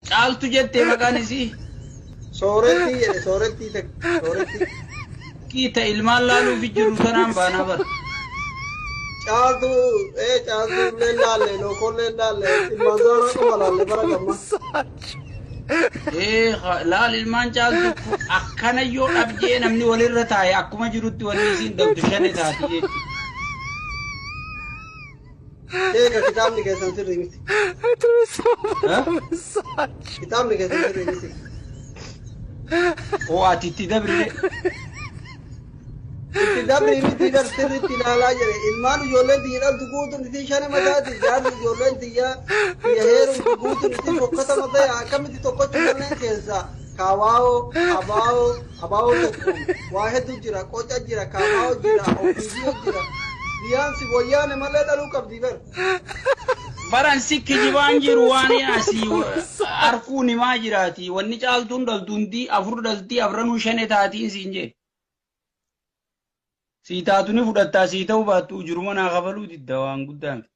Caaltu jettee maqaan isii. Soorettii jedhe, soorettii takka, soorettii. Kiita ilmaan laaluuf jiru tanaan baanaa bara. Caaltuu, ee caaltuu illee laalle, lookollee laalle, ilmaan zaaraa qofa laalle bara gamma. Ee laal ilmaan caaltu akkana yoo dhabjee namni walirra taa'e akkuma jirutti wanni isiin dhabdu shane taati jechuudha. Eega kitaabni keessan sirrii miti. Kitaabni keessan sirrii miti. Oo ati itti dabree. Itti dabrii miti bar sirriitti ilaalaa jedhe. Ilmaan ijoolleen tiyya dhaltu guutuun isii shane mataati. Jaarri ijoolleen tiyya tiyya heerumtu guutuun isii fokkata mataa akkamitti tokkochi malleen keessaa kaawaa'oo, abaa'oo, abaa'oo tokko waa hedduu jira, qoca jira, kaawaa'oo jira, ofiisiyoo jira. Biyaansi wayyaane malee dhaluu qabdi bar. Baran si kijibaan jiru waan asii harkuun himaa jiraati. Wanni caaltuun dhaltu hundi afur dhaltii afranuu shane taatiin siin jee. Sii taatu ni fudhattaa sii ta'uu baattu ujuruma naa kafaluu didda waan guddaa miti.